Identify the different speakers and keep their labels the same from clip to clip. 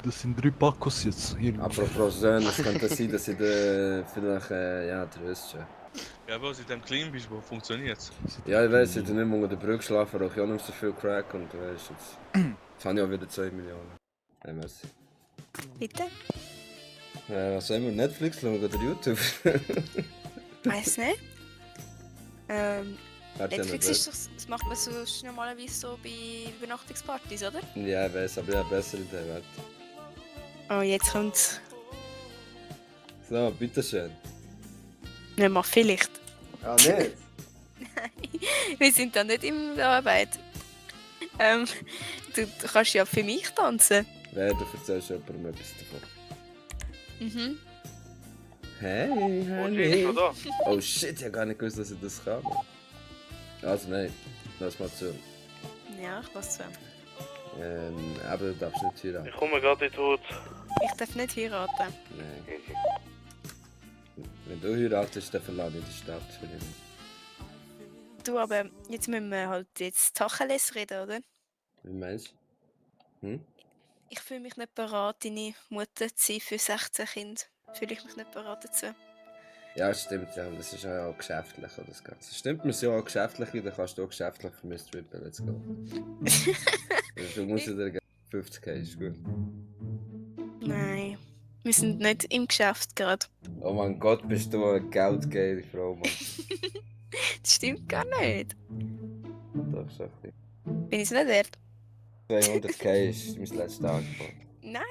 Speaker 1: Das sind 3 Packos jetzt.
Speaker 2: Apropos Söhne, es könnte sein, dass ich vielleicht, ja, du weißt schon.
Speaker 3: Ja, aber seit du klein bist, wo funktioniert's?
Speaker 2: Ja, ich weiss, ich tu nicht mehr unter der Brücke schlafen, rauche ich auch nicht mehr so viel Crack und du weißt, jetzt habe ich auch wieder 2 Millionen. Ja, merci.
Speaker 4: Bitte?
Speaker 2: Was sollen wir? Netflix schauen oder YouTube?
Speaker 4: Weiß nicht.
Speaker 2: Warte,
Speaker 4: Netflix ist doch, das macht man sonst normalerweise so bei Übernachtungspartys, oder?
Speaker 2: Ja, ich weiss, aber ich habe bessere Idee, warte.
Speaker 4: Oh, jetzt kommt's.
Speaker 2: So, bitteschön.
Speaker 4: Nicht mal vielleicht.
Speaker 2: Ah, nicht?
Speaker 4: Wir sind da nicht in der Arbeit. Du kannst ja für mich tanzen.
Speaker 2: Wer, du erzählst jemandem etwas davon.
Speaker 4: Mhm.
Speaker 2: Hey,
Speaker 3: Und ich bin
Speaker 2: honey.
Speaker 3: da.
Speaker 2: Oh shit, ich hab gar nicht gewusst, dass ich das kann. Also nein, lass mal zu.
Speaker 4: Ja, ich lasse zu.
Speaker 2: Aber du darfst nicht heiraten.
Speaker 3: Ich komme gerade in die Haut.
Speaker 4: Ich darf nicht heiraten.
Speaker 2: Nein. Wenn du heiratest, dann verlasse ich die Stadt für immer.
Speaker 4: Du, aber jetzt müssen wir halt jetzt Tacheles reden, oder?
Speaker 2: Wie meinst du? Hm?
Speaker 4: Ich fühle mich nicht bereit, deine Mutter zu sein für 16 Kinder. Fühle ich mich nicht bereit dazu.
Speaker 2: Ja, stimmt, ja. Das ist ja auch geschäftlich, das Ganze. Stimmt, wir sind ja auch geschäftlich, dann kannst du auch geschäftlich für mich strippen, let's go. Du musst dir 50k, ist gut.
Speaker 4: Nein, wir sind nicht im Geschäft gerade.
Speaker 2: Oh mein Gott, bist du eine geldgeile Frau, Mann.
Speaker 4: Das stimmt gar nicht.
Speaker 2: Doch, so ein bisschen.
Speaker 4: Bin ich es nicht wert?
Speaker 2: 200k ist mein letztes Angebot.
Speaker 4: Nein!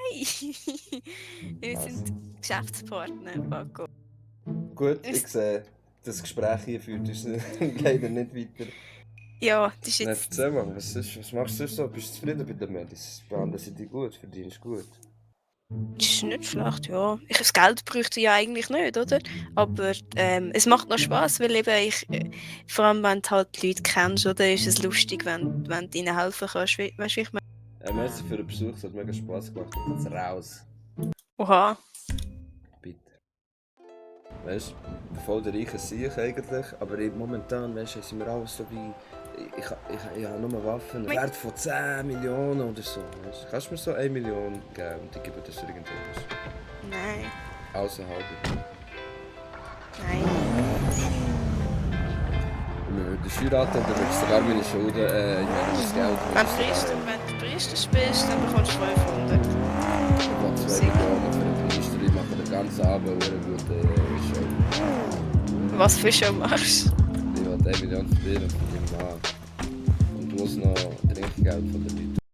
Speaker 4: Wir sind Geschäftspartner, Paco.
Speaker 2: Gut, ich sehe, das Gespräch hier führt uns leider nicht weiter.
Speaker 4: Ja, das ist
Speaker 2: Nein,
Speaker 4: jetzt.
Speaker 2: erzähl mal, was machst du so? Bist du zufrieden bei der Medis? Behandeln sie dich gut? Verdienst du gut?
Speaker 4: Das ist nicht schlecht, ja. Das Geld bräuchte ich ja eigentlich nicht, oder? Aber es macht noch Spaß, weil eben vor allem wenn du halt die Leute kennst, oder? Ist es lustig, wenn du ihnen helfen kannst. Weißt du, wie ich meine?
Speaker 2: Merci für den Besuch, es hat mega Spass gemacht. Jetzt raus.
Speaker 4: Oha.
Speaker 2: Bitte. Weißt du, voll der reiche Sieg eigentlich, aber momentan, weißt du, sind wir alles so wie. Ich habe nur Waffen, Wert von 10 Millionen oder so. Weißt du? Kannst du mir so 1 Million geben und ich gebe das irgendetwas?
Speaker 4: Nein.
Speaker 2: Außerhalb.
Speaker 4: Nein.
Speaker 2: Wir würden heiraten und dann würdest du sogar meine Schulden, ich meine das Geld.
Speaker 4: Wenn du Priester spielst, dann bekommst du 500.
Speaker 2: Ich will 2 Millionen für einen Priester, ich mache den ganzen Abend eine gute Show.
Speaker 4: Was für Show machst du?
Speaker 2: Ich will 1 Million verdienen von deinem Mann. Und du musst noch Trinkgeld von den Leuten.